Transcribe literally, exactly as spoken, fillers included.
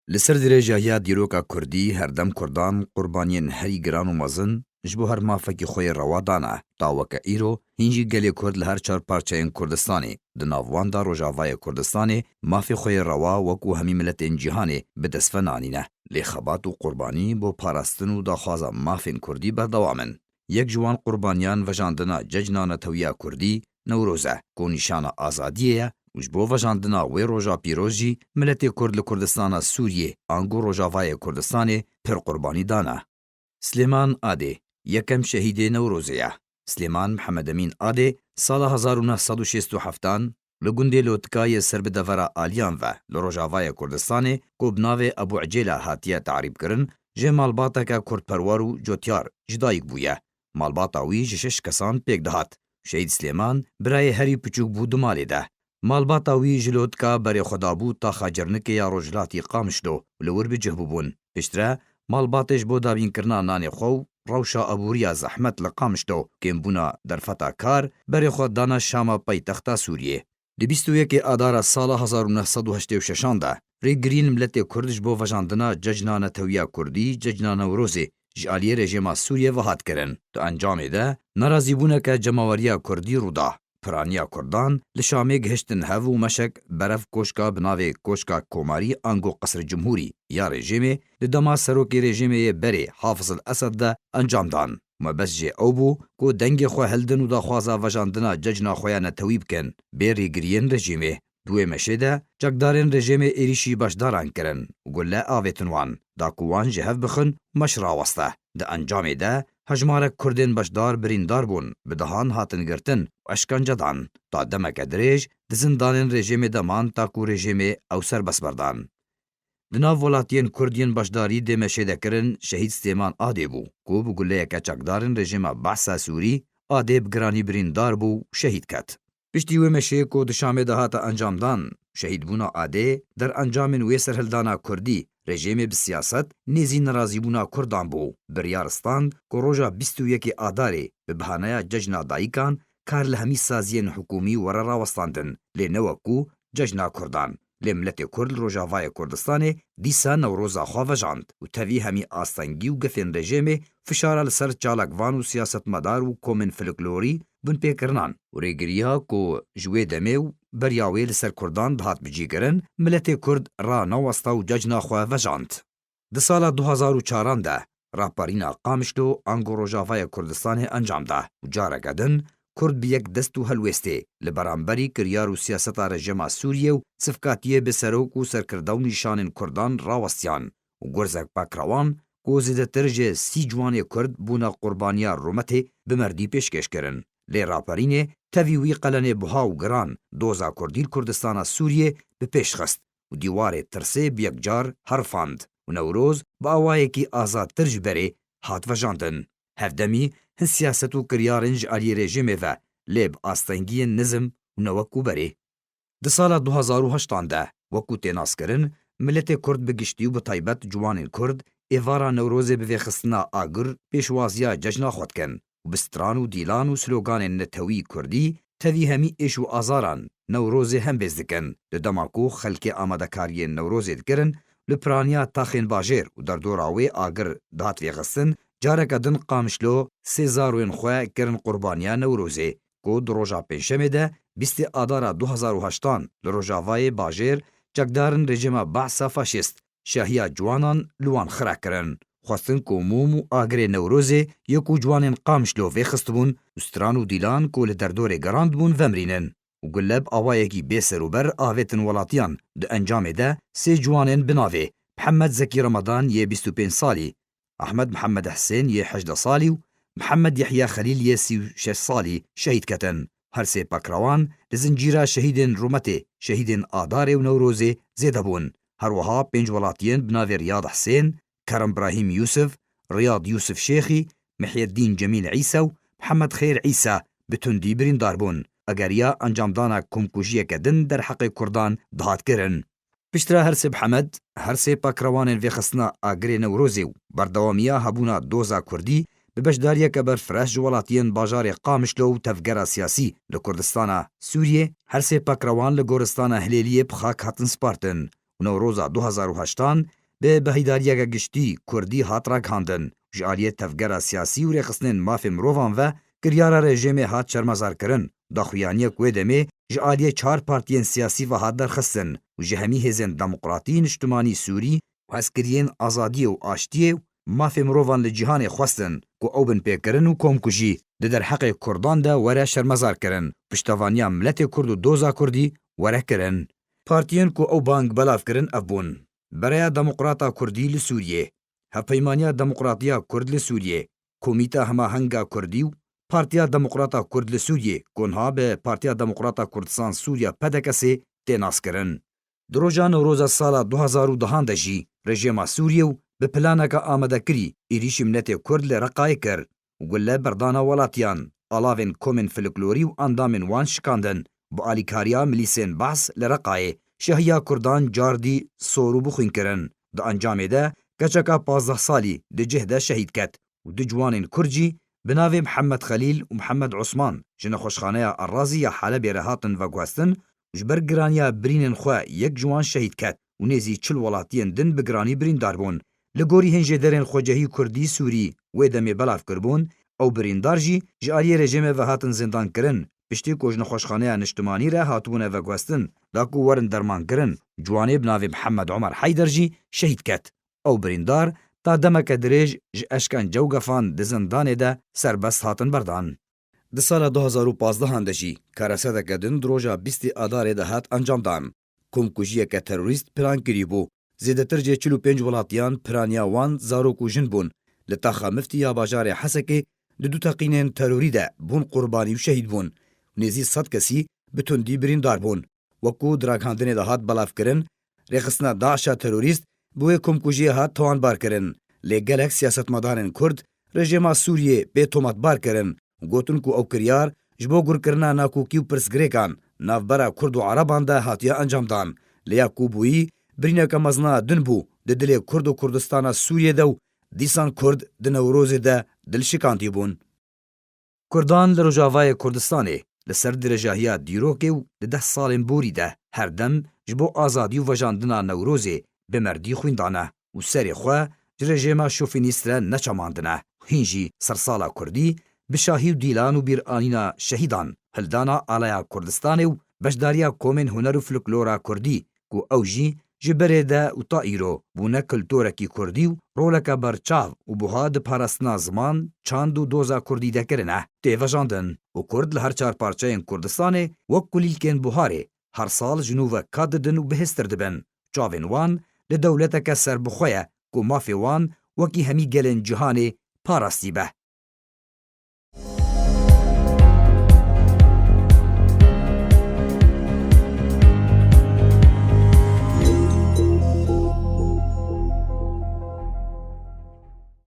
Li ser dirêjahiya dîroka kurdî, herdem kurdan qurbaniyên herî giran û mezin ji bo her mafekî xwe yê rewa dane. Ta weke îro, hîn jî gelê kurd li her çar parçeyên Kurdistanê, di nav wan de Rojavayê Kurdistanê, mafê xwe yê rewa wekû hemî miletên cîhanê bi dest ve nanîne. Lê xebat û qurbanî bo parastin û daxwaza mafên kurdî berdewam in. Yek ji wan qurbaniyan vejandina cejna netewiya kurdî, Newroz e, ku nîşana azadiyê ye û ji bo vejandina wê roja pîroz jî miletê kurd li Kurdistana Sûriyê ango Rojavayê Kurdistanê pir qurbanî dane. Slêman Adê, yekem şehîdê Newrozê ye. Slêman Mihemed Emîn Adê, sala hezar û neh sed û şêst û heftan li gundê Lotika yê ser bi devera Aliyan ve li Rojavayê Kurdistanê, ku bi navê Ebû Ecêla hatiye tarîfkirin, jê malbateke kurdperwer û cotyar ji dayik bûye. Malbata wî ji şeş kesan pêk dihat. Şehîd Slêman birayê herî piçûk bû di malê de. Malbata wî ji Lotika berê xwe dabû taxa Cernikê ya rojhilatî Qamişlo û li wir bi cih bûbûn. Piştre malbatê ji bo dabînkirina nanê xwe û rewşa eboriya zehmet li Qamişlo, kêmbûna derfeta kar, berê xwe dana Şama paytexta Sûriyê. Di bîst û yekê Adara sala hezar û neh sed û heştê û şeşan de rêgiriyên miletê Kurd ji bo vejandina cejna netewiya Kurdî, cejna Newrozê, ji aliyê rejêma Sûriyê ve hat kirin. Di encamê de nerazîbûneke cemaweriya Kurdî rû da. Piraniya Kurdan li Şamê gihiştin hev û meşek berev koşka bi navê Koşka Komarî ango Qesr Cumhurî ya rejêmê di dema serokê rejêmê yê berê Hafiz el Esed de encam dan. Mebest jê ew bû ku dengê xwe hildin û daxwaza vejandina cejna xwe ya netewî bikin, bê rêgiriyên rejîmê. Di wê meşê de çekdarên rejêmê êrîşî beşdaran kirin û gule avêtin wan, da ku wan ji hev bixin û meş raweste. Di encamê de hejmarek kurdên beşdar birîndar bûn, bi dehan hatin girtin û eşkence dan. Ta demeke dirêj di zindanên rejêmê de man ta ku rejêmê ew serbest berdan. Di nav welatiyên Kurd yên beşdarî dê meşê de kirin, şehîd Stêman Adê bû, ku bi guleyeke çekdarên rejîma Behsa Sûrî, Adê bi giranî birîndar bû û şehîd ket. Piştî wê meşê ku di Şamê de hate encamdan, şehîdbûna Adê, derencamên wê serhildana Kurdî, rejîmê bi siyaset nêzî nerazîbûna Kurdan bû, biryar stand ku roja bîst û yekê Adarê bi bahaneya Cejna Dayikan kar li hemî saziyên hikûmî were rawestandin, lê ne wekû Cejna Kurdan. Lê miletê Kurd li Rojavayê Kurdistanê dîsa Newroza xwe vejand û tevî hemî astengî û gefên rejêmê fişara li ser çalakvan û siyasetmedar û komên folklorî binpêkirinan û rêgiriya ku ji wê demê û beriya wê li ser Kurdan dihat bicîkirin, miletê Kurd ranewesta û cejna xwe vejand. Di sala du hezar û çaran de raperîna Qamişlo ango Rojavayê Kurdistanê encam da û careke din Kurd bi yek dest û helwêstê li beramberî kiryar û siyaseta rejîma Sûriyê û sifkatiyê bi serok û serkirde û nîşanên Kurdan rawestiyan û gurzek pekrewan ku zêdetir ji sî ciwanê Kurd bûne qurbaniya rûmetê bi merdî pêşkêş kirin. Lê raperînê tevî wî qelenê buha û giran doza Kurdî li Kurdistana Sûriyê bi pêş xist û dîwarê tirsê bi yek car herifand û Newroz bi awayekî azadtir ji berê hat vejandin. Hevdemî hin siyaset û kiryarên ji aliyê rejîmê ve, lê bi astengiyên nizm û ne wekû berê. Di sala du hezar û heştan de, wekû tê naskirin, miletê Kurd bi giştî û bi taybet ciwanên Kurd êvara Newrozê bi vêxistina agir pêşwaziya cejna xwe dikin û bi stran û dîlan û sloganên netewî Kurdî tevî hemî êş û azaran Newrozê hembêz dikin. Di dema ku xelkê amadekariyên Newrozê dikirin, li piraniya taxên bajêr û derdora wê agir dihat vêxistin, careke din Qamişlo sê zaroyên xwe kirin qurbaniya Newrozê, ku di roja Pêncşemê de bîstê Adara du hezar û heştan li Rojavayê bajêr çekdarên rejîma Behsa faşîst şahiya ciwanan li wan xira kirin. Xwestin ku mûm û agirê Newrozê yê ku ciwanên Qamişlo vêxistibûn û stran û dîlan ku li derdorê gerandibûn vemrînin û gule bi awayekî bêserûber avêtin welatiyan. Di encamê de sê ciwanên bi navê Mihemed Zekî Remadan yê bîst û pênc salî, Ahmed Mihemed Hisên yê hejdeh salî û Mihemed Yehya Xelîl yê sî û şeş salî şehîd ketin. Her sê pekrewan li zincîra şehîdên rûmetê, şehîdên Adarê û Newrozê zêde bûn. Her wiha pênc welatiyên bi navê Riyad Hisên, Kerem Brahîm Yûsif, Riyad Yûsif Şêxî, Mihyedîn Cemîl Îsa û Mihemed Xêr Îsa bi tundî birîndar bûn. Egeriya encamdana komkujiyeke din derheqê Kurdan dihat kirin. Piştre her sê bi Hemed, her sê pekrewanên vêxistina agirê Newrozê û berdewamiya hebûna doza Kurdî bi beşdariyeke berfireh ji welatiyên bajarê Qamişlo û tevgera siyasî li Kurdistana Sûriyê, her sê pekrewan li goristana Hilêliyê bi xak hatin spartin û Newroza du hezar û heştan bi behidariyeke giştî kurdî hat ragihandin. Ji aliyê tevgera siyasî û rêxistinên mafê mirovan ve kiryara rejîmê hat şermezarkirin. Daxuyaniyek wê demê ji aliyê çar partiyên siyasî ve hat derxistin û ji hemî hêzên demokratî, niştimanî, sûrî û hezkiriyên azadiyê û aştiyê û mafê mirovan li cîhanê xwestin ku ew binpêkirin û komkujî di derheqê kurdan de were şermezarkirin, piştevaniya miletê kurd û doza kurdî were kirin. Partiyên ku ew bang belav kirin ev bûn: Bereya Demokrata Kurdî li Sûriyê, Hevpeymaniya Demokratiya Kurd li Sûriyê, Komîta Hemahenga Kurdî û Partiya Demokrata Kurd li Sûriyê, ku niha bi Partiya Demokrata Kurdistan Sûriya, P D K S, tê naskirin. Di roja Newroza sala du hezar û dehan de jî rejêma Sûriyê û bi planeke amadekirî êrîşî miletê Kurd li Reqayê kir û gule berdana welatiyan, alavên komên folklorî û endamên wan şikandin, bi alîkariya milîsên Behs li Reqayê şehiya Kurdan cardî sor û bixwîn kirin. Di encamê de keçeka pazdeh salî di cih de şehîd ket û du ciwanên Kurd jî bi navê Mihemed Xelîl û Mihemed Osman ji nexweşxaneya Errazî ya Helebê re hatin veguhestin û ji ber giraniya birînên xwe yek ji wan şehîd ket û nêzî çil welatiyên din bi giranî birîndar bûn. Li gorî hin jêderên xwecehî Kurdî Sûrî wê demê belav kiribûn, ew birîndar jî ji aliyê rejîmê ve hatin zindankirin, piştî ku ji nexweşxaneya niştimanî re hatibûne veguhestin, da ku werin dermankirin, ciwanê bi navê Mihemed Omer Heyder jî şehîd ket. Ew birîndar ta demeke dirêj ji eşkence û gefan di zindanê de serbest hatin berdan. Di sala du hezar û pazdehan de jî karesedeke din di roja bîstê Adarê de hat encamdan. Komkujiyeke terorîst plan kirîbû. Zêdetir ji çil û pênc welatiyan piraniya wan zarok û jin bûn. Li taxa Miftî ya bajarê Hesekê di du teqînên terorî de bûn qurbanî û şehîd bûn. Nêzî sed kesî bi tundî birîndar bûn. Wekû di ragihandinê de hat belavkirin, rêxistina DAIŞa terorîst bi wê komkujiyê hat tawanbar kirin. Lê gelek siyasetmedarên Kurd rejêma Sûriyê pê tometbar kirin û gotin ku ew kiryar ji bo gurkirina nakokî û pirsgirêkan navbera Kurd û Ereban de hatiye encamdan. Lê ya ku bûyî birîneke mezin a din bû di dilê Kurd û Kurdistana Sûriyê de û dîsan Kurd di Newrozê de dil şikandî bûn. Kurdan li Rojavayê Kurdistanê li ser dirêjahiya dîrokê û di deh salên borî de her dem ji bo azadî û vejandina Newrozê bi merdî xwîn dane û serê xwe ji rejêma şofînîst re neçamandine. Hîn jî sersala kurdî bi şahî û dîlan û bîranîna şehîdan, hildana alaya Kurdistanê û beşdariya komên huner û folklora kurdî ku ew jî ji berê de û ta îro bûne kulturekî kurdî û roleke berçav û buha di parastina ziman, çand û doza kurdî de kirine, tê vejandin û kurd li her çar parçeyên Kurdistanê wek kulîlkên buharê her sal ji nû ve ka didin û bihêztir dibin. Çavên wan li dewleteke serbixwe ye ku mafê wan wekî hemî gelên cîhanê parastî be.